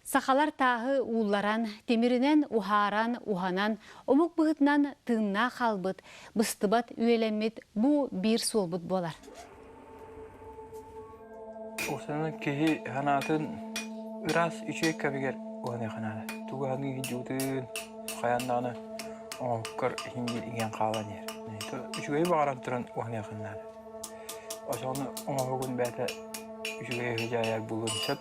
Сахалар тааһы уулларан, тимиринэн уһааран, уһанан, омук быһыытынан тыыннаах хаалбыт, быстыбат үйэлэммит бу биир суолбут буолар. Осанан киһи санаатын ыраас үчүгэй кэмигэр уһаныаха наада. Тугу саныы сылдьыбытын хайаан даҕаны оҥоһуккар иһин иҥэн хаалан иһэр. Үчүгэйи баҕаран туран уһаныахха наада. Очоҕуна оҥоһугун бэйэтэ үчүгэй өһү-дьаайар буолуон сөп.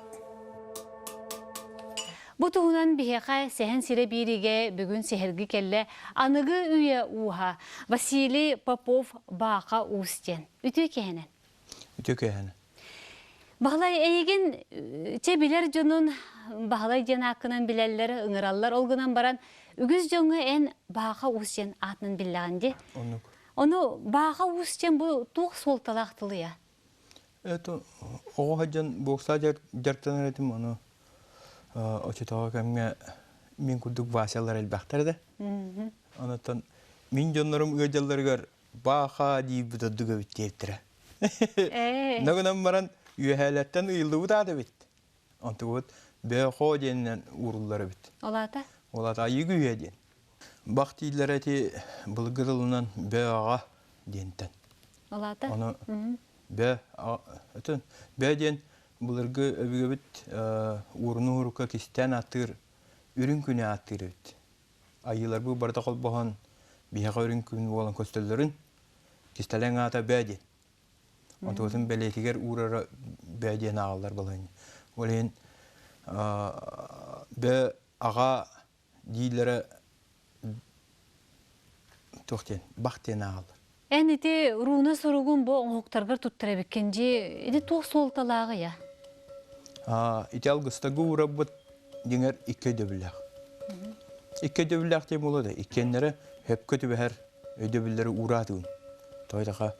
Бу туһунан биһиэхэ Сэһэн сирэ биэриигэ бүгүн сэһэрги кэллэ аныгы үйэ ууһа Василий Попов Бааха Уус диэн. Үтүө киһинэн. Үтүө киһинэн. Баһылай эйигин чэ билэр дьонун Баһылай диэн ааккынан билэллэр, ыҥыраллар. Ол гынан баран үгүс дьоҥҥо эн Бааха Уус диэн аатынан биллэҕин дии. Оннук. Ону Бааха Уус диэн бу туох суолталаах тылый Это оҕо сылдьан бокса дьарыктанар этим, ону оччотооҕу кэмҥэ мин курдук Васялар элбэхтэр да. Онтон мин дьоннорум ыалдьалларыгар бааха диирбит ордук эбит диэбиттэрэ. Нагынан баран үөһээлэртэн ыйыллыбыт аат эбит. Онтубут бөөхөө диэнинэн ууруллар эбит. Ол аата? Ол аата айыы күүһэ диэн. Бах дииллэрэ ити былыргы тылынан бөөҕө диэнтэн. Ол аата? Ону бөө өтөн бөө диэн былыргы өбүгэбит ууруну уурукка кистээн ааттыыр үрүҥ күнү ааттыыр эбит. Айыыларбыт барыта холбоһон биһиэхэ үрүҥ күн буолан көстөллөрүн кистэлэҥ аата бөө диэн. Онтубутун бэлиэтигэр уурара бөө диэн ааҕаллар балаһыанньа. Ол иһин бөө аҕа дииллэрэ туох диэн бах диэн ааҕаллар. Эн ити руна суругун бу оҥоһуктаргар туттар эбиккин дии. Ити туох суолталааҕый а? Ити алгыстарга уурарбыт дьиҥэр икки өйдөбүллээх. Икки өйдөбүллээх диэн буолуо да, иккиэннэрэ сөпкө түбэһэр өйдөбүллэри уураатыгын. Тоҕо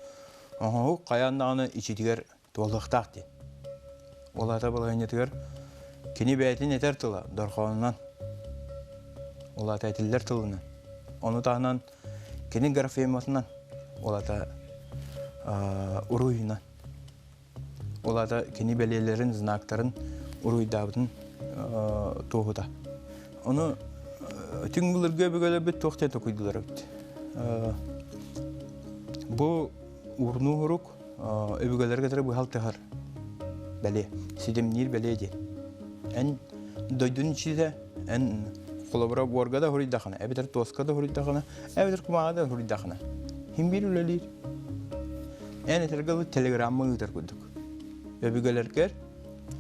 оҥоһук хайаан даҕаны ичитигэр туолуохтаах диэн. Ол аата балаһыанньатыгар кини бэйэтин этэр тыла дорҕоонунан, ол аата этиллэр тылынан, ону таһынан кини графематынан, ол аата уруһуйунан, ол аата кини бэлиэлэрин, знактарын уруһуйдаабытын туоһута. Ону түҥ былыргы өбүгэлэрбит туох диэн токуйдулар эбит. Бу урнуу урук өбүгэлэргэ кытары быһалтыһар бэлиэ, ситимниир бэлиэ диэн. Эн дойдун иччитэ, эн холобура буорга да хуруйдахына, эбэтэр туоска да хуруйдахына, эбэтэр кумааҕы да хуруйдахына, хин биир үлэлиир. Эн этэргэ дылы телеграмма ыытар курдук. Өбүгэлэргэр,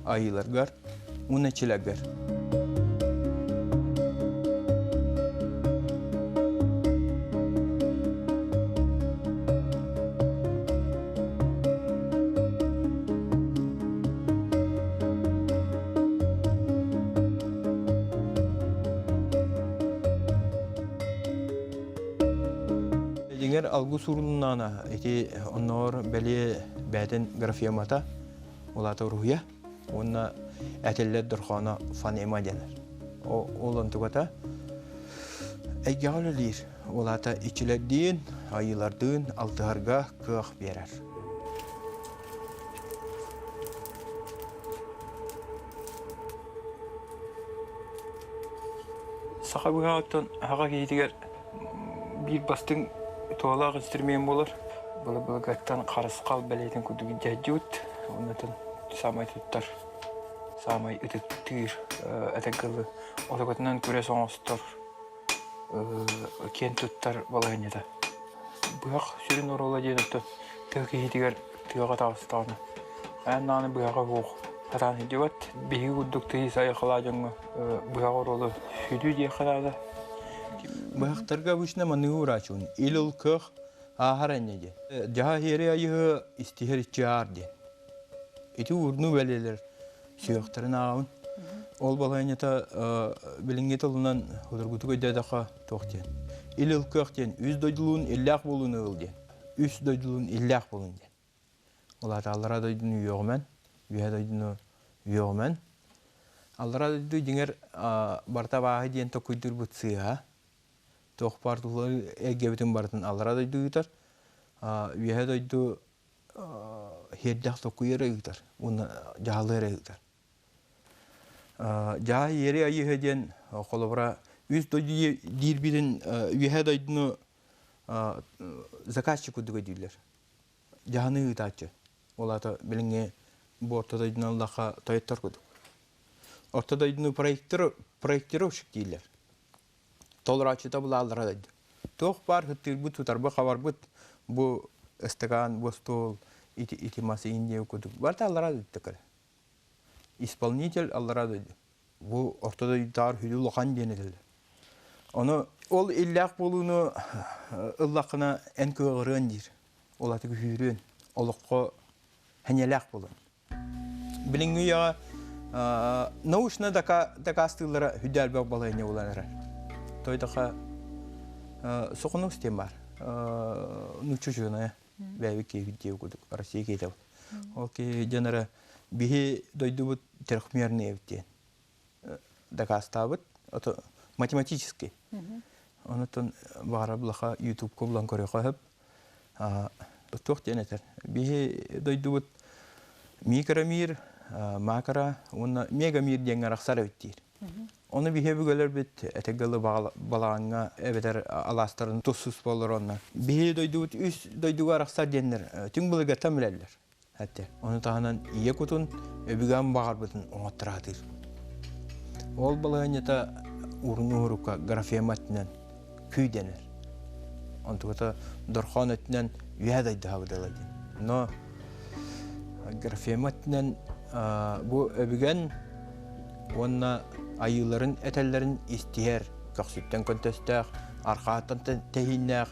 айыыларгар уонна иччилэргэр. Дьиҥэр алгыс уурулуннаҕына ити оннооҕор бэлиэ бэйэтин графемата улаата уруһуйа уонна этиллэр дорҕооно фонема дэнэр. Ол онтугата эйгэҕэ үлэлиир. Ол аата иччилэрдиин, айыылардыын алтыһарга кыах биэрэр. Саха быһаҕыттан аҕа киһитигэр биир бастыҥ туһалаах инструмент буолар. Былы-былыргыттан харысхал бэлиэтин курдук дьайдьыбыт. Оннотон саамай туттар, саамай ытыктыыр этэргэ дылы отокотунан күрэс оҥостор, киэн туттар балаһыанньата. Быһах сүрүн оруола диэн оттон тыа киһитигэр тыаҕа таҕыстаҕына айан даҕаны быһаҕа суох сатаан сылдьыбат. Биһиги курдук тыйыс айылҕалаах дьоҥҥо быһах оруола сүдү диэххэ наада. Быһахтарга обычно манныгы урааччыбын. Ил кыах ааһар энньэ диэн. Дьаһа иһиэри айыһы истиһэр иччи аар диэн. Ити уурнуу бэлиэлэр сүһүөхтэрин ааҕабын. Ол балаһыанньата билиҥҥи тылынан судургутук өйдөөтөххө туох диэн. Ил ылкыах диэн үс дойдулуун иллээх буолууну ыл диэн. Үс дойдулуун иллээх буолун диэн. Ол аата аллараа дойдуну үөҕүмэн, үөһэ дойдуну үөҕүмэн. Аллараа дойду дьиҥэр барыта абааһы диэн токуйдуурбут сыыһа. Туох баар тулалыыр эйгэбитин барытын аллараа дойду ыытар. Үөһэ дойду иһирдэх токуйу эрэ ыытар уонна дьаһалы эрэ ыытар. Дьаһай иэри айыыһа диэн холобура үс дойду диирбитин үөһэ дойдуну заказчик курдук өйдүүллэр. Дьаһаныы ыытааччы. Ол аата билиҥҥи бу орто дойдуну ыллахха тойоттор курдук. Орто дойдуну проектировщик дииллэр. Толорооччута булааллара дойду. Туох баар сыттыырбыт, тутарбыт, хабарбыт бу ыстакаан, бу остуол, ити, ити мас иин курдук. Барыта аллара дойду Исполнитель аллара дойду. Бу орто дойдутааҕар сүдү улахан диэн этэллэр. Ону ол иллээх буолууну ыллаххына эн кыаҕырыан диир. Ол аты күһүүрүөн, олоххо хэньэлээх буолуон. Билиҥҥи үйэҕэ научно дакаастыыллара сүдү элбэх балаһыанньа буолан эрэр. Тойдоха сокунус диэн баар. Нуучча учуонайа бэйэбит киһибит диэбит курдук Россия киһитэ Ол киһи дьон эрэ биһи дойдубут трехмерный эбит диэн дакаастаабыт. Ото математический. Онотон баҕара булаха ютубка булан көрүөххэ сөп. Туох диэн этэр? Биһи дойдубут микромир, макро уонна мегамир диэҥҥэ арахсар эбит диир. Ону биһи өбүгэлэрбит этэгалы балаҕаҥҥа эбэтэр алаастарын тус-туспа олороннор биһи дойдубут үс дойдуга арахсар диэннэр түҥ былыргаттан билэллэр. Этте. Ону таһынан ийэ кутун өбүгэм баҕарбытын оҥоттораатыыр. Ол балаһыанньата уруну-урукка графема өттүнэн күй дэнэр. Онтуката дорхоон өттүнэн үөһэ дайдаһабыдала диэн. Но графема өттүнэн бу өбүгэн уонна айыыларын этэллэрин истиһэр, көхсүттэн көнтөстөөх, архааттан тэһииннээх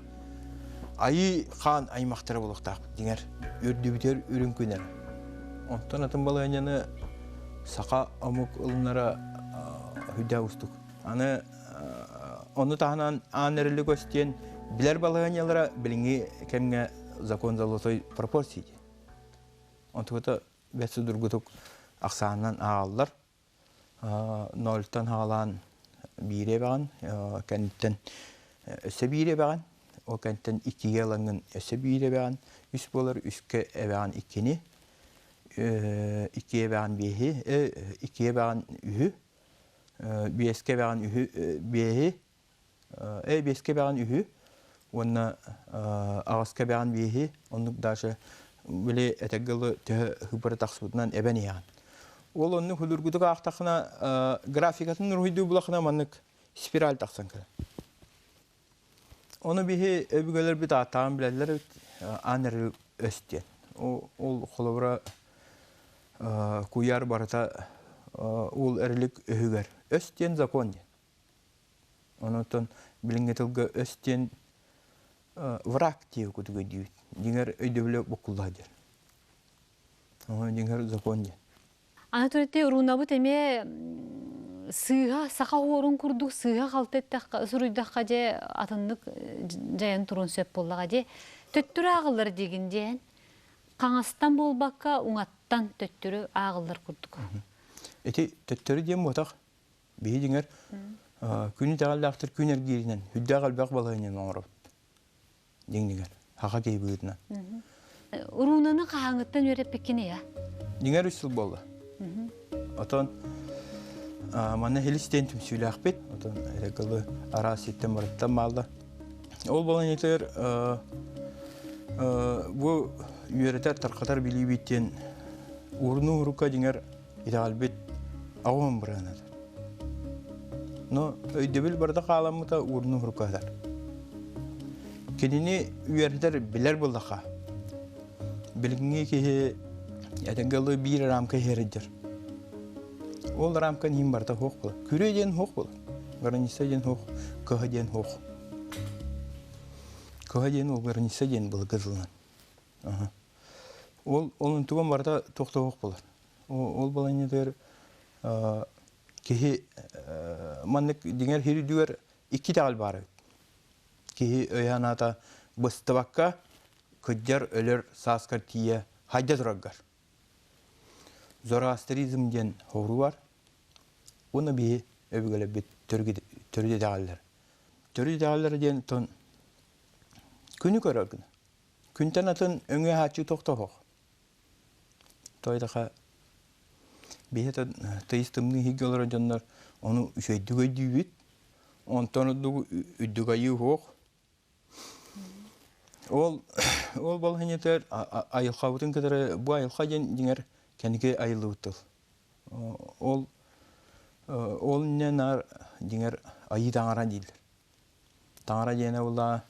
айыы хаан аймахтара буолуохтаахпыт дьиҥэр үрдүбүтүгэр үрүҥ күнэр. Онтон атын балаһыанньаны саха омук ылынара сүрдээх уустук. Аны ону таһынан аан эрили көстүөн билэр балаһыанньалара билиҥҥи кэмҥэ закон золотой пропорции диэн. Онтуката бэрт судургутук ахсаанынан ааҕаллар. Нольтан хаалаан биири эбэҕин, кэнниттэн өссө биири эбэҕин, ол кэнниттэн иккигэ ылаҥҥын өссө биири эбэҕин, үс буолар үскэ эбэҕин иккини, икки эбэҕин биэһи, икки эбэҕин үһү, биэскэ эбэҕин үһү, биэһи, биэскэ эбэҕин үһү уонна аҕыска эбэҕин биэһи, оннук даже били этэргэ дылы төһө хыппара тахсыбытынан эбэн иһэҕин. Ол оннук судургутук аахтаххына графикатын уруһуйдуу булахына маннык спираль тахсан кэлэр. Ону биһи өбүгэлэрбит ааттаан билэллэр эбит аан эрэл өс диэн. Ол холобура куйаар барыта ол эрилик өһүгэр. Өс диэн закон диэн. Онон билиҥҥи тылга өс диэн враг диэби курдук өйдүүбүт. Дьиҥэр өйдөбүлэ буккуллаһа диэн. Дьиҥэр закон диэн. Аны турити уруунабыт эмиэ сыыһа саха уорун курдук сыыһа халты эттэххэ суруйдахха дьэ атыннык дьайан туруон сөп буоллаҕа дии. Төттөрү ааҕыллар диигин диэн. Хаҥастан буолбакка уҥаттан төттөрү ааҕыллар курдук. Ити төттөрү диэн буотах. Биһи дьиҥэр күн итэҕэллээхтэр күн эргииринэн үрдээх элбэх балаһыанньаны оҥоробут. Дьиҥнигэр саха киһи быһыытынан. Уруунаны хаһааҥҥыттан үөрэппиккиний а? Дьиҥэр үс сыл буолла. Отон манна Хилис диэн түмсүүлээхпит. Отон эрэгылы араас сиртэн барыттан бааллар. Ол балаһыанньатыгар бу үөрэтэр, тарҕатар билиибит диэн уурунуу урукка дьиҥэр итэҕэлбит аҕуһун бырыһыанатар. Но өйдөбүл барыта хааламмыта уурунуу урукка сытар. Кинини үөрэтэр билэр буоллахха, билиҥҥи киһи этэҥҥэ биир рамка иһэрдэр. Ол рамка иһин барыта суох буолар. Күрүө диэн суох буолар. Граница диэн суох, кыһа диэн суох. Кыһа диэн ол граница диэн былыргы тылынан. Ол онтугун барыта туох да суох буолар. Ол баланньатыгар киһи маннык дьиҥэр сир үрдүгэр икки итэҕэл баар эбит. Киһи өйө-санаата быстыбакка кырдьар, өлөр сааскар тиийэ хайда тураргар. Зороастризм диэн хоһуруу бар. Уонна биһи өбүгэлэрбит төрүт итэҕэллэр. Төрүт итэҕэллэрэ диэн тон күнү көрөр гына. Күнтэн атын өҥө аһааччы тохтоһох. Тойдаха. Биһи тыйыс тымныы иһиггэ олорор дьоннор ону үчүгэйдик өйдүүбүт. Онтон ордук үрдүк айыы суох. Ол ол балаһыанньатыгар айылҕабытын кытары бу айылҕа диэн дьиҥэр кэнники айыллыбыт тыл. Ол ол инньэ наар дьиҥэр айыы таҥара дииллэр. Таҥара диэнэ буоллаҕа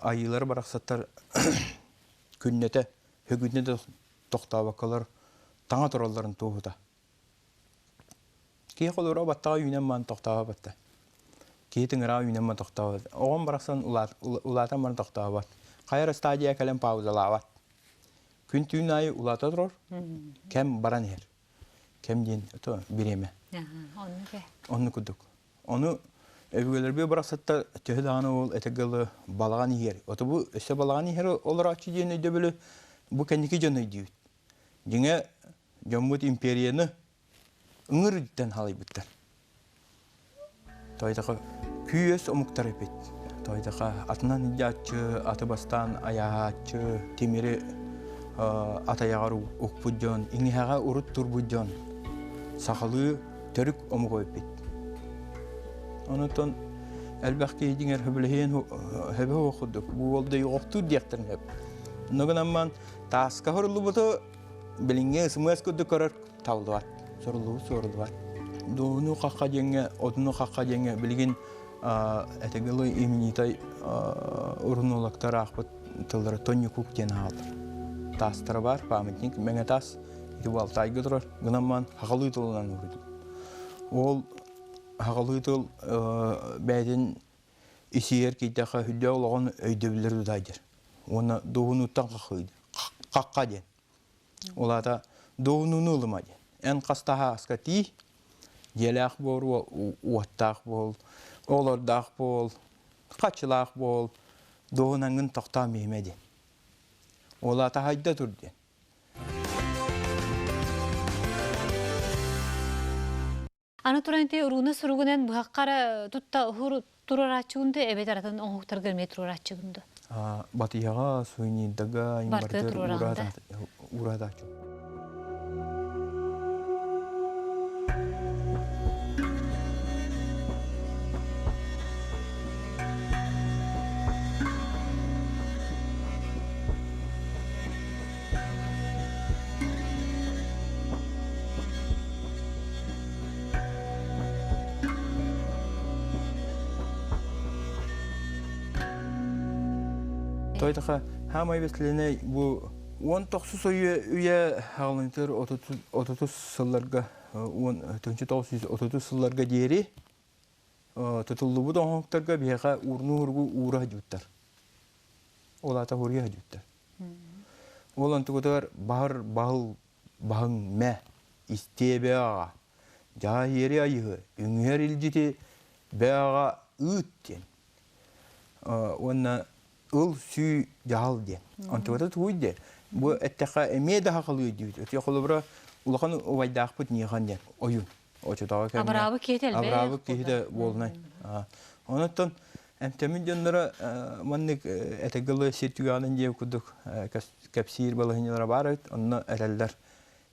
айыылар барахсаттар күннэтэ бүгүннэ да тохтообокколор таҥа туралларын туоһута. Киһи холоро баттаҕа үүнэн баран тохтообот да. Киһи тыҥыраҕа үүнэн баран тохтообот. Оҕом барахсан улаатан баран тохтообот. Хайа эрэ стадия кэлэн паузалаабат. Күн-түүн аайы улаата турар, кэм баран иһэр. Кэм диэн то бириэмэ. Оннук курдук. Ону өбүгэлэрбит барахсаттар төһө даҕаны ол этэ балаҕан иһэр. Ото бу өссө балаҕан иһэр олорооччу диэн өйдөбүлү бу кэнники дьон өйдүүбүт. Дьиҥэ дьоммут империяны ыҥыр үрдүттэн халыйбыттар. Тойтаха күүс омуктар эпит. Тойтаха атынан илдьааччы, аты бастаан айааһааччы, тимири ат айаҕар укпут дьон, иҥиһэҕэ урут турбут дьон сахалыы төрүк омук эпит. Онутон элбэх киһи дьиҥэр хөбүлэһиэн хөбө курдук бу уол дойҕохтуур диэхтэрин сөп. Онно тааска хоруллубуту билиҥҥи ысымыас курдук көрөр табыллыбат, суруллубут суоруллубат. Дууну хахха диэҥҥэ, отуну хахха диэҥҥэ билигин этигилы именитай урунуулактар аахпыт тыллара тонньукук диэн аалар. Таастара бар, памятник мэҥэ таас, ити бу Алтайга турар, гынан хахалыы тылынан уруйдум. Ол хахалыы тыл бэйэтин исиэр киирдэххэ үрдэ олоҕун өйдөбүллэри тутаайдыр. Уонна дуоһунуттан хахха диэн. Ол аата дуоһунууну ылыма диэн. Эн хастаһа аска тиий, дьиэлээх буол, уоттаах буол, оҕолордоох буол, хаччылаах буол, дуоһунаҥҥын тохтоон биһимэ диэн. Ол аата хайда тур диэн. Аны туран ити руна суругунан быһахха тутта туруорааччыгын да эбэтэр атын оҥоһуктарга эмиэ туруорааччыгын да? Батыйаҕа, сувенирдага, имбардыр уураатааччы. Тойтаха хаамай бэслэнэй бу 19 үйэ хаалынтыр 30 сылларга 1930 сылларга диэри тутуллубут оҥоһуктарга биһиэхэ уурну-уургу уура сылдьыбыттар. Ол аата хуруйа сылдьыбыттар. Ол онтугутугар баһыр баһыл баһыҥ мэ истиэ бэҕэ дьаһайыари айыһы үҥүһэр илдьити бэҕэ ыыт диэн уонна ыл сүү дьаһал диэн. Онтугута тугуй диэн бу эттэххэ эмиэ да хахалыы диибит. Өтө холобура улахан убайдаахпыт Нихан диэн ойун. Очотоҕо кэмҥэ Абыраабыт киһитэ элбэх. Абыраабыт киһитэ буолунай. Онон эмтэммит дьонноро маннык этэгылы сир түгэҕинэн диэбит курдук кэпсиир балаһыанньалара баар эбит. Онно этэллэр.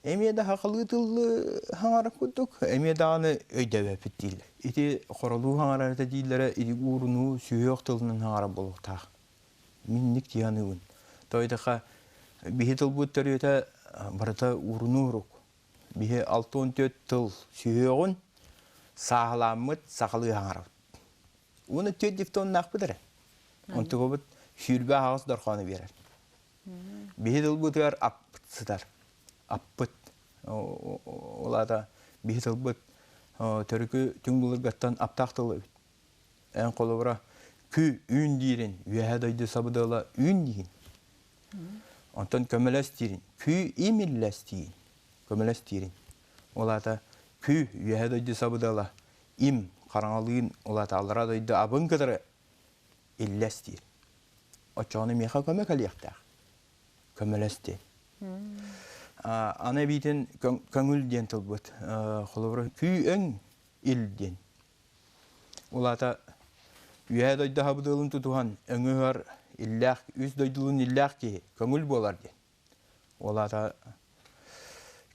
Эмиэ да хахалыы тыллы хаҥарар курдук, эмиэ даҕаны өйдөбөппүт дииллэр. Ити хоролуу хаҥарар этэ дииллэрэ ити уурунуу сүһүөх тылынан хаҥарар буолуохтаах. Минник тиһаныыбын. Тоойдохо биһи тылбыт төрүөтэ барыта уурунуу урук. Биһи 64 тыл сүһүөҕүн сааһылааммыт сахалыы хаҥарабыт. Уонна түөрт дифтоннаахпыт эрэ. Онтугубут сүүрбэ аһаҕас дорхоону биэрэр. Биһи тылбытыгар аппыт сытар. Аппыт. Ол аата биһи тылбыт төрүкү түҥ былыргаттан аптаах тыл эбит. Эн холобура кү үүн диирин үөһэ дойду сабыдыала үүн диин. Онтон көмөлөс диирин күү имиллэс диин. Көмөлөс диирин. Ол аата күү үөһэ дойду сабыдыала им хараҥалыын ол аата аллараа дойду абын кытары иллэс диир. Оччоҕуна миэхэ көмө кэлиэхтээх. Көмөлөс диэн. Аны эбиитин көҥүл диэн тылбыт. Холобура күү өҥ ил диэн. Ол аата үөһээ дойду хабыдыалын тутуһан өҥү иллээх үс дойдулуун иллээх киһи көҥүл буолар диэн. Ол аата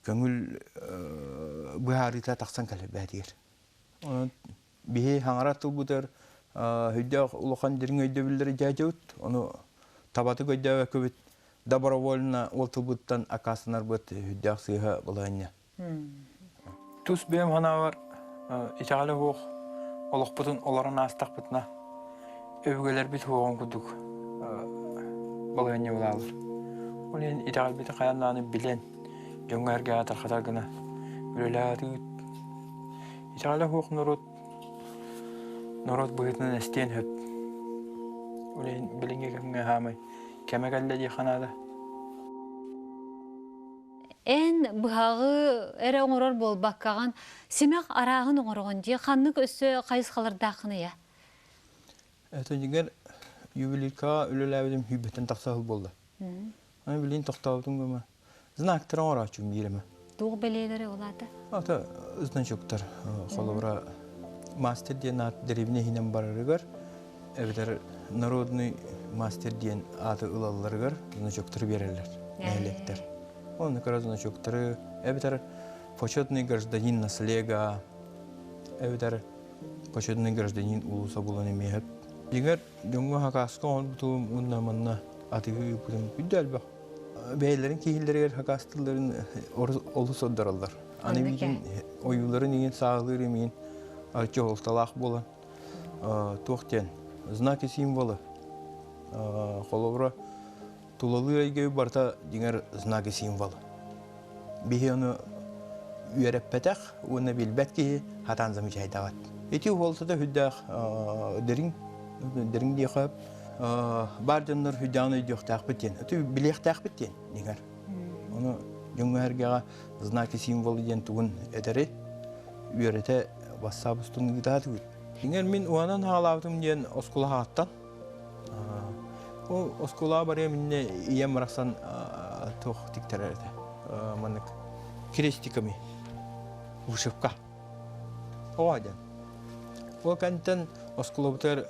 Көҥүл быһаарыыта тахсан кэлэр бээтигэр. Онон биһи хаҥара тылбытыгар өйдөөх улахан дириҥ өйдөбүллэри дьаадьыбыт, ону табатык өйдөөбөккүбүт добровольно ол тылбыттан аккаастанарбыт өйдөөх сыыһа балаһыанньа. Тус бэйэм санаабар итэҕэлэ суох олохпутун олорон аастахпытына өбүгэлэрбит суоҕун курдук балаһыанньа булаалар. Ол иһин итэҕэлбитин хайаан даҕаны билэн, дьоҥҥо-сэргэҕэ тарҕатар гына үлэлээтибит. Итэҕэлэ суох норуот норуот быһыытынан эстиэн сөп. Ол иһин билиҥҥи кэмҥэ хаамай кэмэ кэллэ диэххэ наада. Эн быһаҕы эрэ оҥорор буолбаккаҕын, симэх арааһын оҥороҕун дии, ханнык өссө хайысхалардааххыный ээ? Этинигэр ювелиркаҕа үлэлээбитим сүүрбэттэн тахса сыл буолла. Аны билигин тохтообутум гыма. Знактары оҥорооччум биир эмэ. Туох бэлиэлэри ол аата? Ата значоктар холобура мастер диэн аат дэриэбинэ иһинэн барарыгар эбэтэр народный мастер диэн ааты ылалларыгар значоктары биэрэллэр нэһилиэктэр. Онно кыра значоктары эбэтэр почетный гражданин наслега эбэтэр почетный гражданин улууса булан эмиэ Дьиҥэр дьоҥҥо хакааска оҥорбутум уонна манна атыгы ыыппытым үрдэ элбэх. Бэйэлэрин киһилэригэр хакаас тылларын олус ордороллор. Аны миигин ойууларын иҥин сааһылыыр имиин чоһулталаах буолан туох диэн знаки символы холобура тулалыыр эйгэ барыта дьиҥэр знаки символы. Биһи ону үөрэппэтэх уонна билбэт киһи хатаан замечайдаҕат. Ити уһуолтата сүрдээх дириҥ дириҥ диэхэ баар дьоннор сүрдээҕин өйдүөхтээхпит диэн, билиэхтээхпит диэн дьиҥэр. Ону дьоҥҥо-сэргэҕэ знаки символы диэн тугун этэри үөрэтэ бассаап устун ыытаатыбыт. Дьиҥэр мин уонан хаалаабытым диэн оскуолаҕаттан. Ол оскуолаҕа барыам иннинэ ийэм барахсан туох тиктэрэр этэ. Маннык крестиками вышивка. Оҕо диэн. Ол кэнниттэн оскуолабытыгар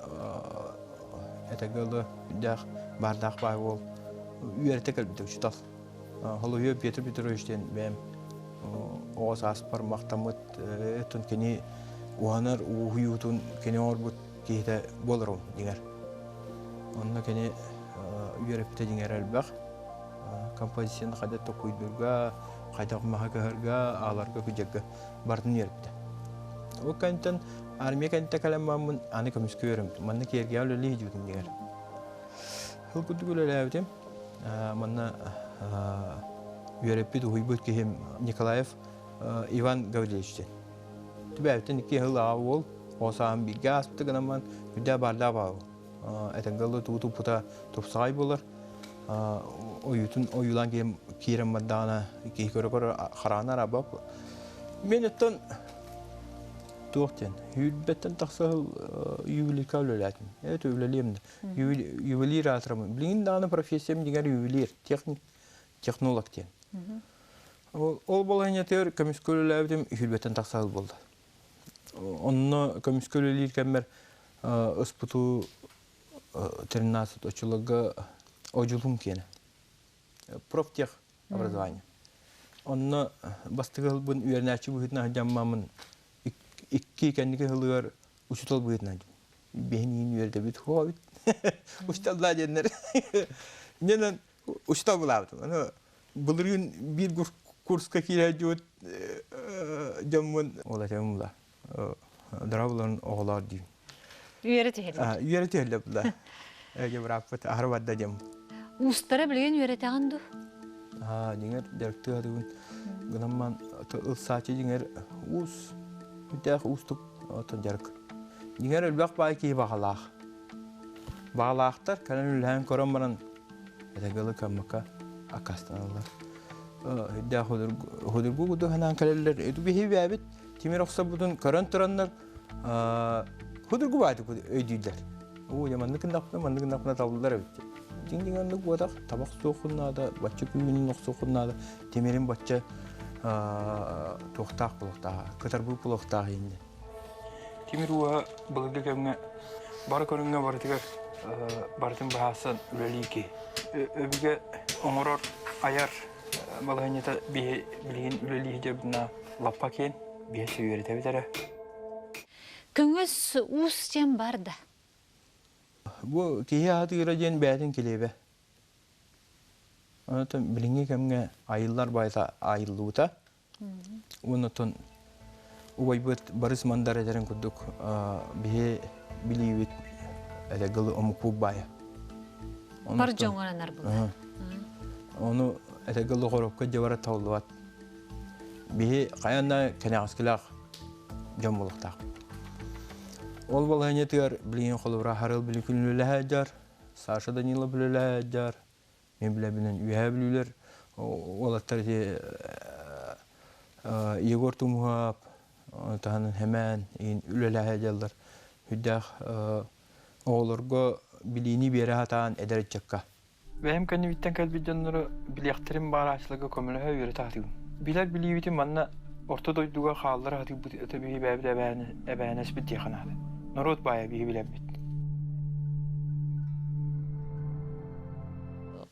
этэгэ ылы үрдээх баардаах баай уол үөрэтэ кэлбитэ учуутал. Холуйу Петр Петрович диэн бэйэм оҕо сааспар махтаммыт өттүн кини уһанар ууһуйуутун кини оҥорбут киһитэ буоларым дьиҥэр. Онно кини үөрэппитэ дьиҥэр элбэх. Композицияны хайдах токуйдуурга, хайдах маһы кыһарга, ааларга, күдьэргэ барытын үөрэппитэ. Ол кэнниттэн армия кэнниттэн кэлэн бараммын аны көмүскэ үөрэммитим. Манна киэргэҕэ үлэлии сылдьыбытым дьиҥэр. Сыл курдук үлэлээбитим. Манна үөрэппит, уһуйбут киһим Николаев Иван Гаврильевич диэн. Түбээбиттэн икки сыл аҕа уол, оҕо сааһым бииргэ ааспыта гынан баран, үрдээ баардаах баар уол. Этэҥҥэ ылла тугу туппута тупсаҕай буолар. Ойуутун ойуулаан киирэн бардаҕына киһи көрө-көрө хараҕын арабап. Мен оттон туох диэн, сүүрбэттэн тахса сыл ювелирка үлэлээтим. Это үлэлиэм да. Ювелир аатырамын. Билигин даҕаны профессиям дьиҥэр ювелир, техник, технолог диэн. Ол балаһыанньатыгар көмүскэ үлэлээбитим сүүрбэттэн тахса сыл буолла. Онно көмүскэ үлэлиир кэммэр ыспыту 13 оччолорго одьулуун киэнэ. Профтех образование. Онно бастакы сылбын үөрэнээччи быһыытынан сылдьаммаммын икки кэнники сылыгар учуутал быһыытынан биһиниин үөрдэбит хуобит учууталлаа диэннэр иннинэн учуутал булаабытым аны былырыын биир курска киирээдьибит дьоммун ол этим була дорабыларын оҕолоор диим Үөрэ түһэллэр. Үөрэ түһэллэр була. Эгэ бырааппыт аһары барда диэм. Уустара билигин үөрэтэҕин дуу? Аа, дьиҥэр дьарыктыы сатыыбын. Гынан ылсааччы дьиҥэр уус, үрдээх уустук оттон дьарык. Дьиҥэр элбэх баай киһи баҕалаах. Баҕалаахтар кэлэн үлэһэн көрөн баран этэгэлы кыаммакка аккаастаналлар. Үрдээх худургу курдук санаан кэлэллэр. Ити биһи бэйэбит тимир охсорбутун көрөн тураннар худургу баайтык өйдүүллэр. Оо, дьэ маннык гыннахпына, маннык гыннахпына табыллар эбит. Дьиҥ-дьиҥ оннук буотах, табах суоххун наада, бачча күүһүнүн охсуоххун наада, тимирин бачча туохтаах буолуохтаах, кытарбыт буолуохтаах иннэ. Тимир ууһа былыргы кэмҥэ бары көрүҥҥэ барытыгар барытын быһаарсан үлэлии киһи. Өбүгэ оҥорор, айар. Балаһыанньата биһи билигин үлэлии сылдьабытына лаппа киэн, биһи үөрэтэбит эрэ. Көҥөс уус диэн бар да. Бу киһи аһатыыра диэн бэйэтин килиэбэ. Онтон билиҥҥи кэмҥэ айыллар байта айыллыбыта. Онтон убайбыт Барыс Мандар этэрин курдук биһи билиибит этэ гылы омукпут баайа. Бар дьоҥоранар була. Ону этэ гылы хоропка дьабара табыллыбат. Биһи хайан да кэнэҕэскилээх дьон буолуохтаах. Ол балаһыанньатыгар билигин холобура Харыл били күнүлэһэ дьар, Саша Данилов үлэлэһэ дьар, Мен билэбинэн үөһээ бүлүүлэр уолаттар ити Егор Тумуһап, таһынан Хэмээн иин үлэлэһэ дьаллар. Үрдээх оҕолорго билиини биэрэ сатаан эдэр ыччакка. Бэйэм кэннибиттэн кэлбит дьоннору билиэхтэрин баарааччыларга көмөлөһө үөрэтэ сатыыбын. Билэр билиибитин манна орто дойдуга хааллара сатыырбыт это биһи бэйэбит эбээнэспит диэххэ наада. Норуот баайа биһи билэрбит.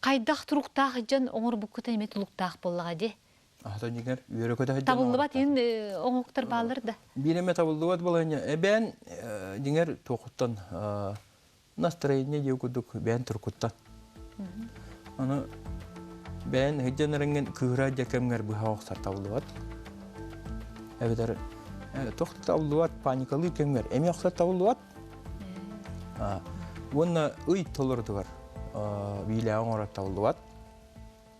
Хайдах туруктаах дьон оҥорбуккута эмиэ тулуктаах буоллаҕа дии. Аһата дьиҥэр үөрэ-көтө сылдьан Табыллыбат иһин оҥоһуктар бааллар да. Биир эмэ табыллыбат балаһыанньа эбээн дьиҥэр туохуттан настроение диэ курдук бэйэн туркуттан. Аны бэйэн сылдьан эрэҥҥин кыыһыра дьэ кэмҥэр быһа охсор табыллыбат. Эбэтэр туох да табыллыбат паникалыыр кэмҥэр эмиэ охсор табыллыбат. Уонна ый толорутугар биилээҕи оҥорор табыллыбат.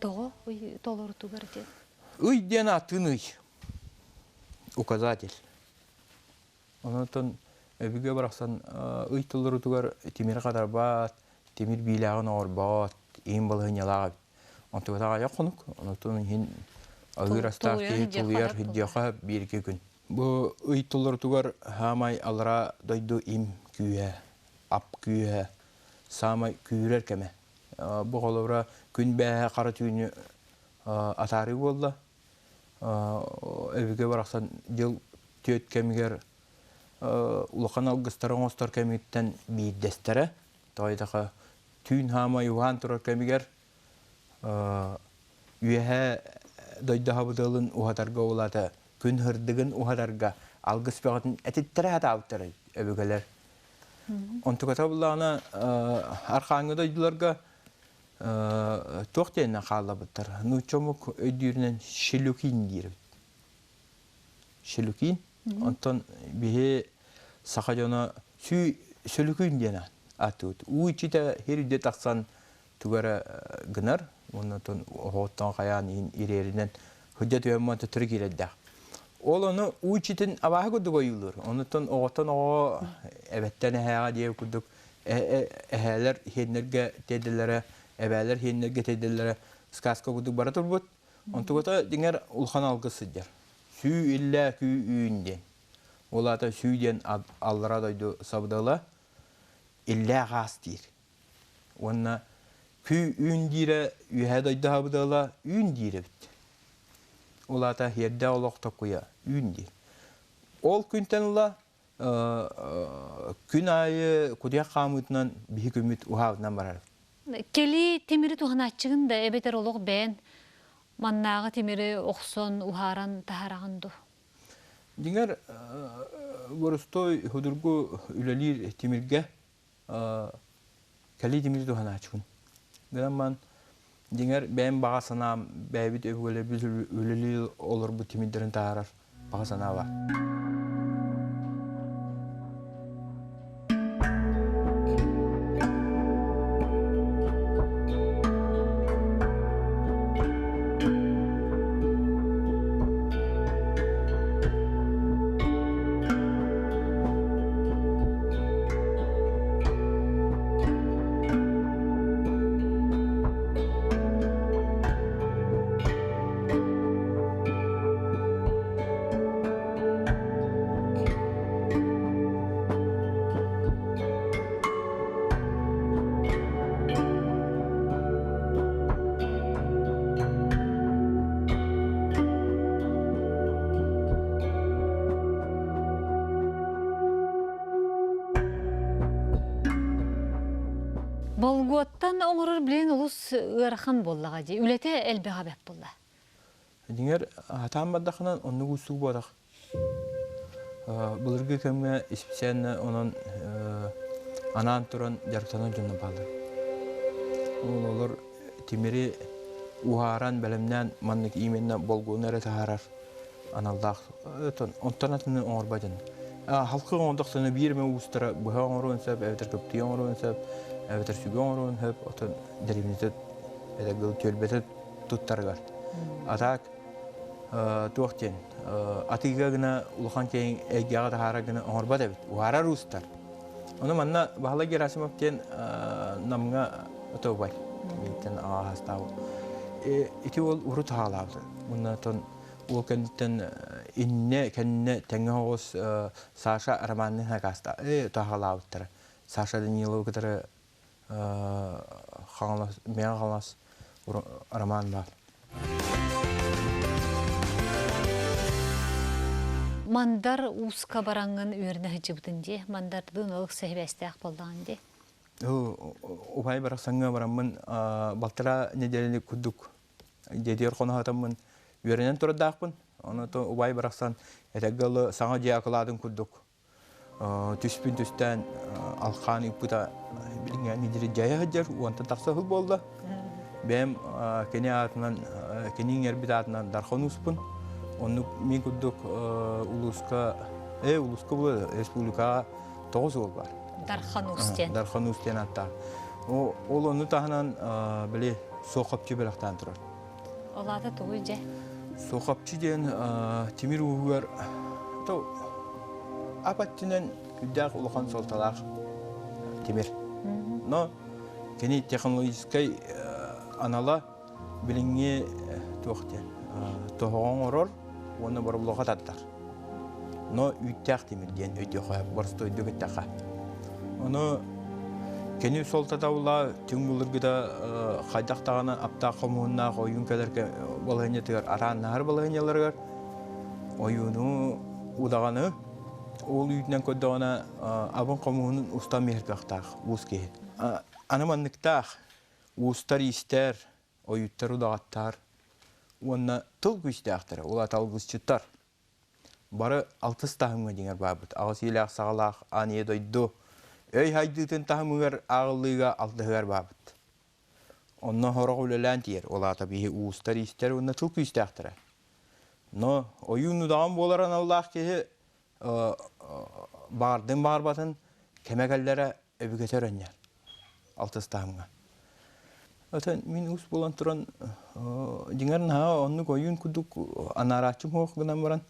Тоҕо ый толорутугар диэн? Ый диэн ааттыын ый. Указатель. Онон өбүгэ барахсан ый толорутугар тимир хатарбат, тимир биилээҕин оҥорбот, иһин балаһыанньалаах эбит. Онтуката аҕыйах хонук, онтон иһин аһыыр астаах киһи тулуйар сылдьыахха биир-икки күн. Бу ый толорутугар саамай аллараа дойду им күүһэ, ап күүһэ, саамай күүрэр кэмэ. Бу холобура күн бээһэ хара түүнү атаарыы буолла. Өбүгэ барахсан дьыл түөрт кэмигэр улахан алгыстары оҥостор кэмиттэн биирдэстэрэ. Тоҕо түүн хаамай уһаан турар кэмигэр үөһээ дойду хабытыалын уһатарга улаата күн һырдыгын уһатарга алгыс бөҕөтүн этиттэрэ сатаабыттар өбүгэлэр. Онтуката буллаҕына архааҥҥы дойдуларга туох диэннэн хааллабыттар. Нуучча омук өйдүүрүнэн шелюкин диир эбит. Шелюкин. Онтон биһи саха дьоно сүү сөлүкүн диэн ааттыыбыт. Уу иччитэ сир үрдэ тахсан тугу эрэ гынар, уонна оттон оһоҕуттан хайаан иһин ириэринэн сылдьа түһэн баран төттөрү киирэрдээх. Ол ону уу иччитин абааһы курдук ойуулуур. Онуттан оҕоттон оҕоҕо эбэттэн эһээҕэ диэбит курдук эһээлэр иһиэннэргэ тиэрдэллэрэ, эбээлэр иһиэннэргэ тиэрдэллэрэ сказка курдук бара турбут. Онтугата дьиҥэр улахан алгыс сылдьар. Сүү иллээ күү үүн диэн. Ол аата сүү диэн аллара дойду сабыдыала иллээх аас диир. Уонна күү үүн диирэ үөһээ дойду сабыдыала үүн диир эбит. Ол аата иэрдээх олох токуйа үүн диир. Ол күнтэн ыла күн аайы кутуйах хаамыытынан биһи күммүт уһаабытынан барар. Кэлии тимири туһанааччыгын да эбэтэр олох бэйэн маннааҕы тимири охсон уһааран таһараҕын дуу? Дьиҥэр, боростуой судургу үлэлиир тимиргэ кэлии тимири туһанааччыбын. Гынан баран, дьиҥэр, бэйэм баҕа санаам бэйэбит өбүгэлэрбит үлэлии олорбут тимирдэрин таһаарар баҕа санаа баар. Болгуоттан оҥорор билигин олус ыарахан буоллаҕа дии. Үлэтэ элбэҕэ бэрт буолла. Дьиҥэр, сатаан бардаххына оннук уустук буолбатах. Былыргы кэмҥэ специально онон анаан туран дьарыктанар дьоннор бааллар. Ол олор тимири уһааран, бэлэмнээн маннык именно болгуону эрэ таһаарар аналлаах. Онтон атыны оҥорбот дьон. Халкы оҥордохторуна биир эмэ уустара быһа оҥоруон сөп, эбэтэр көптүйэ оҥоруон сөп, эбэтэр сүгэ оҥоруон сөп, оттон дэриэбинэтэ этэргэ түөлбэтэ туттарыгар. А так туох диэн атыыга гына улахан киэҥ эйгэҕэ таһаарар гына оҥорбот эбит. Уһаарар уустар. Ону манна Баһылай Герасимов диэн Намҥа отобай бийтэн аҕаһастаабыт. Ити уол урут хаалаабыт. Уонна уол кэнниттэн иннэ кэннэ тэҥҥэ оҕус Саша Романныын хакаста таһаалаабыттара. Саша Даниловы кытары Хаҥалас Мэҥэ Хаҥалас роман баар. Мандар ууска бараҥҥын үөрэнэ сылдьыбытын дии. Мандардыын олус сэһибэстээх буоллаҕын дии. Убай барахсаҥҥа бараммын балтараа нэдиэлэни курдук дьиэтигэр хоноһотоммун үөрэнэн турардаахпын. Ону убай барахсан этэргэ дылы саҥа дьиэ акылаатын курдук Түспүн түстээн алхаан ыыппыта билиҥҥээҥҥи диэри дьайа сылдьар, уонтан тахса сыл буолла. Бэйэм кини аатынан, кини иҥэрбит аатынан Дархан ууспун. Оннук мин курдук улууска, улууска буолар, республикаҕа тоҕус уол бар. Дархан уус диэн. Дархан уус диэн ааттаах. Ол ону таһынан били суохапчы бэлэхтээн турар. Ол аата тугуй дьэ? Суохапчы диэн тимир ууһугар ап өттүнэн күүрдээх улахан суолталаах тимир. Но кини технологическай анала билиҥҥи туох диэн тоһоҕо оҥорор уонна боробулуоха тардар. Но үүттээх тимир диэн өйдүөххэ, боростуойдук эттэххэ. Ону кини суолтата була түҥ былыргыта хайдах даҕаны аптаах хомуһуннаах ойуун кэлэр балаһыанньатыгар арааннаһар балаһыанньаларыгар ойууну удаҕаны ол үүтүнэн көрдөҕүнэ абын хомуһунун устан биэрэр кыахтаах уус киһи. Аны манныктаах уустар иистэр ойууттар удаҕаттар уонна тыл күүстээхтэрэ, ол аата алгысчыттар. Бары алтыс таһымҥа дьиҥэр баарбыт. Аҕыс иилээх саҕалаах аан ийэ дойду өй хайдыытын таһымыгар ааҕыллыыга алтыһыгар баарбыт. Онно сорох үлэлээн тиийэр, ол аата биһи уустар, иистэр уонна тыл күүстээхтэрэ. Но ойуун удаҕан буолар аналлаах киһи баҕардын баҕарбатын кэмэ кэллэрэ өбүгэтэ өрөннөр алтыс таһымҥа. Отон мин уус буолан туран дьиҥэр наһаа оннук ойуун курдук анаарааччым суох гынан баран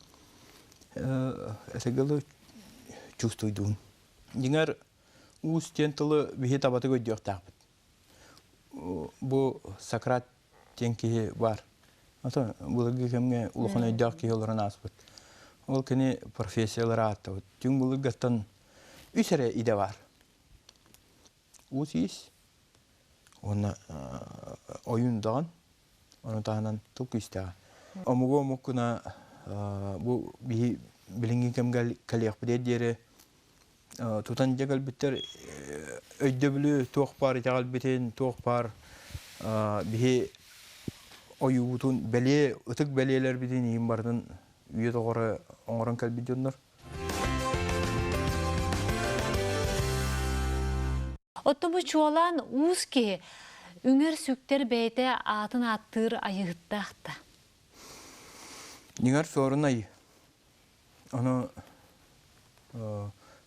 этэгэл чувствуйдуун. Дьиҥэр уус диэн тылы биһи табатык өйдүөхтээхпит. Бу Сократ диэн киһи баар. Ото былыргы кэмҥэ улахан өйдөөх киһи олорон ааспыт. Ол кини профессиялары ааттабыт. Түҥ былыргаттан үс эрэ идэ баар. Уус иис уонна ойуун даҕан, ону таһынан тыл күүстээҕэ. Омугу омук гына бу биһи билиҥҥи кэмгэ кэлиэхпит диэри тутан дьэ кэлбиттэр өйдөбүлү туох баар итэҕэлбитин, туох баар биһи ойуубутун бэлиэ, ытык бэлиэлэрбитин иһин барытын үйэ доҕоро оҥорон кэлбит дьоннор. Оттон бу чуолаан уус киһи үҥэр-сүктэр бэйэтэ аатын ааттыыр айыһыттаах да. Дьиҥэр суорун айыы. Ону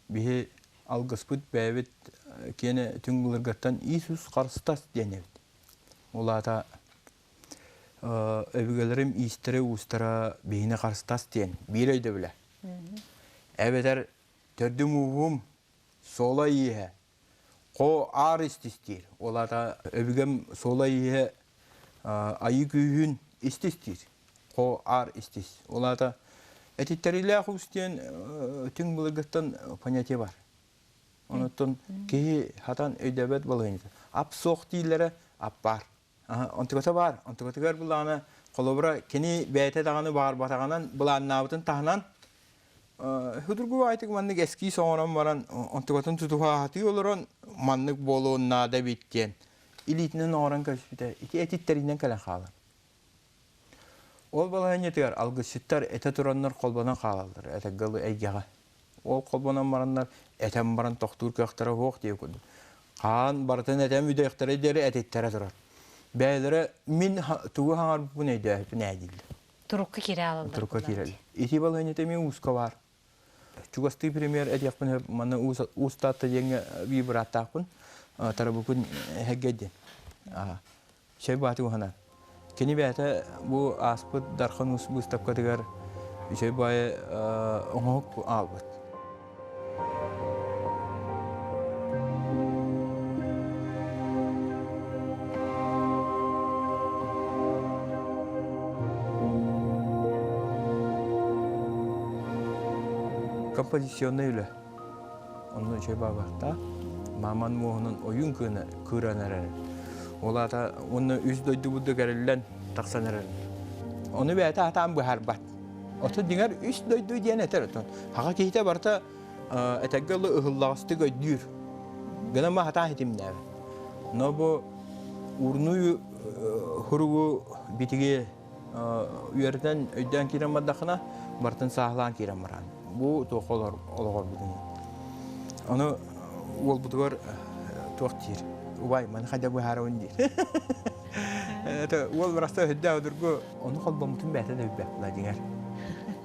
биһи алгыспыт бэйэбит киэнэ түҥ былыргаттан Иисус Христос диэн эбит. Ол аата өбүгэлэрим иистэрэ-уустара биһини харыстас диэн биир өйдөбүлэ. Эбэтэр төрдүм ууһум суола ииһэ хо аар истистиир. Ол аата өбүгэм суола ииһэ айыы күүһүн истистиир. Хо аар истис. Ол аата этиттэриилээх уус диэн түҥ былыргыттан понятие бар. Онуттан киһи хатан өйдөбөт балаһыанньата. Ап суох дииллэрэ ап баар. Онтуката баар. Онтукатыгар былаана холобура кини бэйэтэ даҕаны баҕарбатаҕынан былааннаабытын таһынан Судургу баайтык маннык эскиз оҥорон баран онтукатын тутуһаатыы олорон маннык буолуон наада эбит диэн илиитинэн оҥорон көрүспүтэ ити этиттэринэн кэлэн хаалар. Ол балаһыанньатыгар алгысчыттар этэ тураннар холбонон хаалаллар, этэргэ эйгэҕэ. Ол холбонон бараннар этэн баран тохтуур кыахтара суох диye курдук. Хаан барытын этэн бүтэхтэрэ диэри этиттэрэ турар. Бэйэлэрэ мин тугу хаҥарбыппын өйдөөһүппүн ээ дииллэр. Турукка киирэ аалаллар. Турукка киирэллэр. Ити балаһыанньата эмиэ ууска баар. Чугастыы премьер этиэхпин сөп, манна Уус Таатта диэҥҥэ биир бырааттаахпын, Тарабыкын Эһэггэ диэн. Чэй бааты уһанар. Кини бэйэтэ бу ааспыт Дархан Уус быыстапкатыгар үчүгэй баайы оҥоһук аалбыт. Композиционнай үлэ. Онно үчүгэй баабахта. Мааман муоһунан ойуун кыына кыыран эрэр. Ол аата уонна үс дойдубут да кэриллэн тахсан эрэр. Ону бэйэтэ атаан быһаарбат. Оту дьиҥэр үс дойду диэн этэр отон. Хаха киһитэ барыта этэргэ ылы ыһыллаҕастык өйдүүр. Гына ма хатаан хитимнээбит. Но бу урнуу хуругу битиги үөрэтэн өйдөөн киирэн бардахына барытын сааһылаан киирэн баран. Бу туох олоҕор бүтүн. Ону уолбутугар туох диир? Убай, маны хайда быһаарабын диир. Это уол барахсан өйдөөх одургу ону холбоммутун бэйэтэ да билбэт дьиҥэр.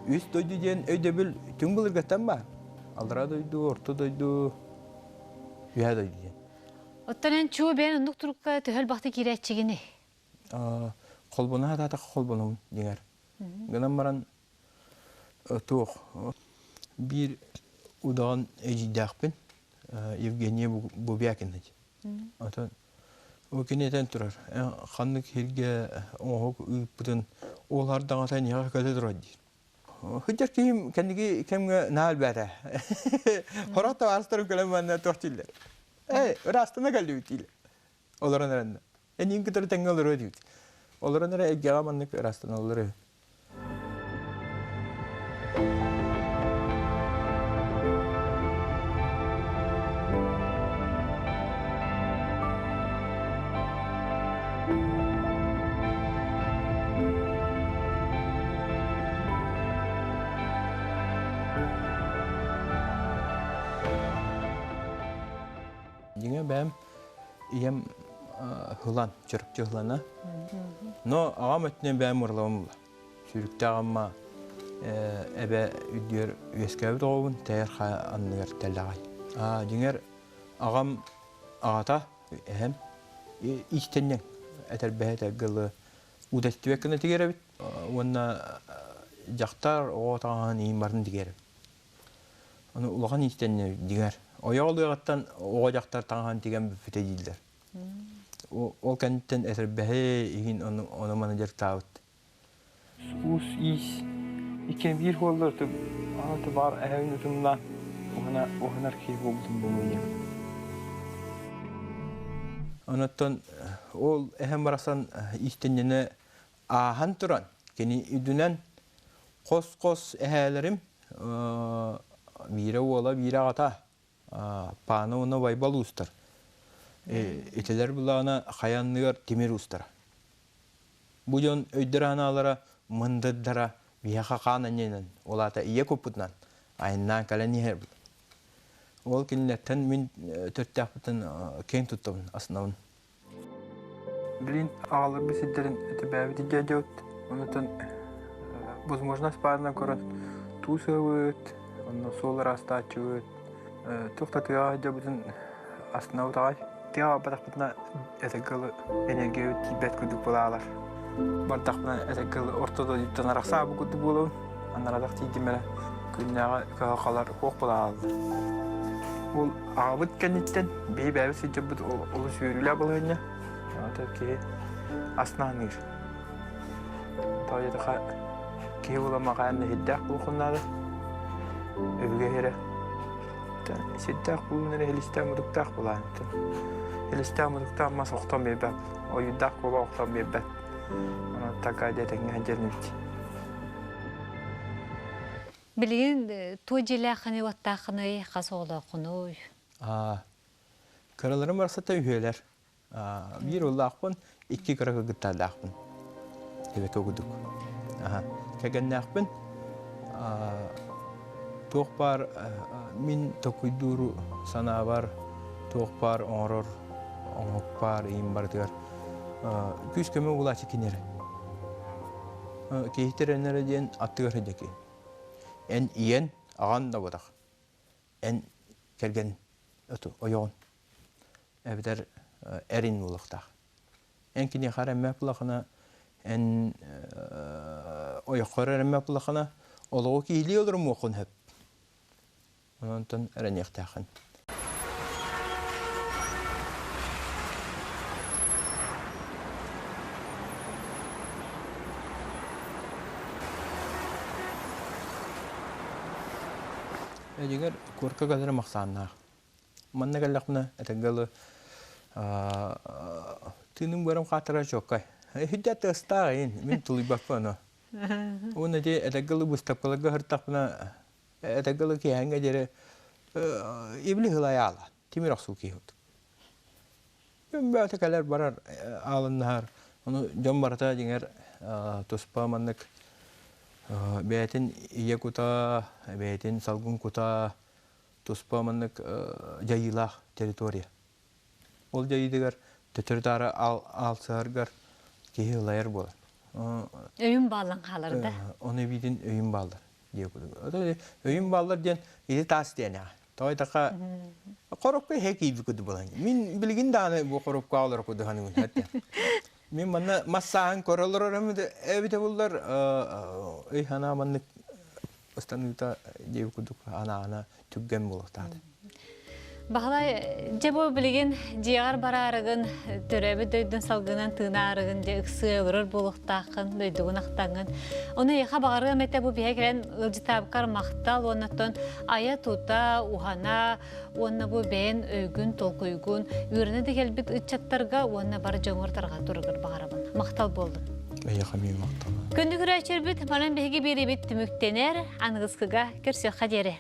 Үс дойду диэн өйдөбүл түҥ былыргыттан баар. Аллараа дойду, орто дойду, үөһээ дойду диэн. Оттон эн чуу бэйэн оннук турукка төһө элбэхтик киирээччигиний? Холбоно сатаатахха холбонобун дьиҥэр. Гынан баран туох биир удаҕан эдьиийдээхпин Евгения Бубякина. Отон ол кини этэн турар ханнык сиргэ оҥоһук ыыппытын ол ардаҕата эйиэхэ көтө турар диир. Сылдьар киһим кэнники кэмҥэ наһаа элбээтэ. Хорох табаарыстарым кэлэн манна туох дииллэр. Эй, ыраастана кэллибит дииллэр. Олорон эрэннэ. Эниин кытары тэҥҥэ олоруо диибит. Олорон эрэ эйгэҕэ маннык ыраастаналлар үһү. Дьиҥэ бэйэм ийэм һылан, чөрөпчү һылана. Но аҕам өттүнэн бэйэм мурлабым була. Сүүрүктээх Амма эбэ үрдүгэр үөскээбит оҕобун тэйэр хайа анныгар тэллэҕэй. Дьиҥэр аҕам аҕата эһэм иистэнньэҥ этэрбэһэ этэргэ дылы удэстибэт гына тигэр эбит уонна дьахтар оҕо таҥаһын иин барын тигэр эбит. Ону улахан иистэнньэҥ дьиҥэр. Ойоҕо ылыаҕыттан оҕо дьахтар таҥаһын тигэн бүппүтэ дииллэр. Ол кэнниттэн этэрбэһи иһин ону маны дьарыктаабыт. Уус иис иккиэн биир буоллар аны баар эһэбин утумнаан уһанар киһи буолбутум буолуо диэн. Онуттан ол эһэм барахсан иистэнньэнэ ааһан туран кини үрдүнэн хос-хос эһээлэрим биирэ уола, биирэ аҕата Паана уонна Байбал уустар. Итилэр былаана хайа анныгар тимир уустара. Бу дьон өйдөрө-санаалара мындырдара биһиэхэ хаан анньынан, ол аата ийэ куппутунан айаннаан кэлэн иһэр. Ол кинилэртэн мин төрүттээхпиттэн киэҥ туттабын, астынабын. Билин аҕаларбыт сирдэрин этибээбит дьиэдьэбит. Онутун возможность баарынан көрөн туу сыабыт, онно суол ыраастааччыбыт, туох да тыаҕа сылдьабытын астынабыт аҕай. Тыаҕа барбатахпытына этэргэ дылы энергиябыт тиийбэт курдук буолаалар. Бардахпына этэргэ дылы орто дойдуттан арахсаабыт курдук буолабын. Анарадах тиийдим эрэ күннээҕи кыһалҕалар суох буолааллар. Ол аҕабыт кэнниттэн биһи бэйэбит сылдьарбыт олус үөрүүлээх балаһыанньа. Ата киһи астынаныыр. Тоҕо диэтэххэ киһи буолан хаһан да сирдээх буолуоххун наада. Өбүгэ сирэ. Сирдээх буолуун эрэ илистээх мутуктаах буолаан. Илистээх мутуктаах мас охтон биэрбэт. Ойуурдаах куоба охтон биэрбэт. Онон такая дьэ тэҥҥэ сылдьар эбит. Билигин туо дьиэлээххиний, уоттааххыный, хас оҕолооххунуй? Кыраларым барсата үһүөлэр. Биир уоллаахпын, икки кыра кыргыттардаахпын. Эбэкэ курдук. Кэргэннээхпин. Туох баар мин толкуйдуур санаабар туох баар оҥорор оҥоһук баар иһин барытыгар күүс-көмө булааччы кини эрэ. Киһи эрэнэрэ диэн аттыгар сылдьар киһи. Эн ийэн, аҕан да буотах. Эн кэргэн ойоҕун эбэтэр эрин буолуохтаах. Эн киниэхэ эрэммэт булахына, эн ойоххор эрэммэт булахына, олоҕу киһилии олорумуоххун сөп. Онтон эрэниэхтээххин. Эдигэр куорка кэлэрим ахсааннаах. Манна кэллэхпинэ, этэргэ дылы, тыыным быарым хааттарар чуоккай. Үрдэ тыастаах иин, мин тулуйбаппын ону. Уонна ити этэргэ дылы быыстапкаларга сырыттахпына, этэргэ дылы киэһээҥҥэ диэри ибили ылай аала, тимир охсуу киһи курдук. Бөтө кэлэр барар аалыннаһар. Ону дьон барыта дьиҥэр туспа маннык бэйэтин ийэ кута, бэйэтин салгын кута туспа маннык дьайыылаах территория. Ол дьайыытыгар төттөрү-таары аалсыһаргар киһи ылайар буолар. Өйүм бааллан хаалар да. Ону эбиитин өйүм бааллар диye курдук. Өйүм бааллар диэн ити таас диэн Тоҕо така коробка иһэ киирбит курдук буолан. Мин билигин даҕаны бу коробка олорор курдук саныыбын. Мин манна массааһын көрө олорор эбитэ буллар өй санаа маннык ыстаныыта диэбит курдук анаана түргэн буолуохтаата. Баһылай, дьэ бу билигин дьиэҕэр бараарыгын, төрөөбүт дойдун салгынан тыынаарыгын дьэ ыксыа олорор буолуохтааххын, дойдугун ахтаҥҥын. Ону эйиэхэ баҕарыам этэ бу биһэ кэлэн ыалдьытаабыккар махтал уоннаттан айа-тута, уһана уонна бу бэйэн өйгүн, толкуйгун үөрэнэ да кэлбит ыччаттарга уонна бар дьоҥҥор тарҕа тураргар баҕарабын. Махтал буоллун. Эйиэхэ эмиэ махтал. Күндү көрөөччүлэрбит, манан биһиги биэриибит түмүктэнэр, аныгыскыга көрсүөххэ диэри.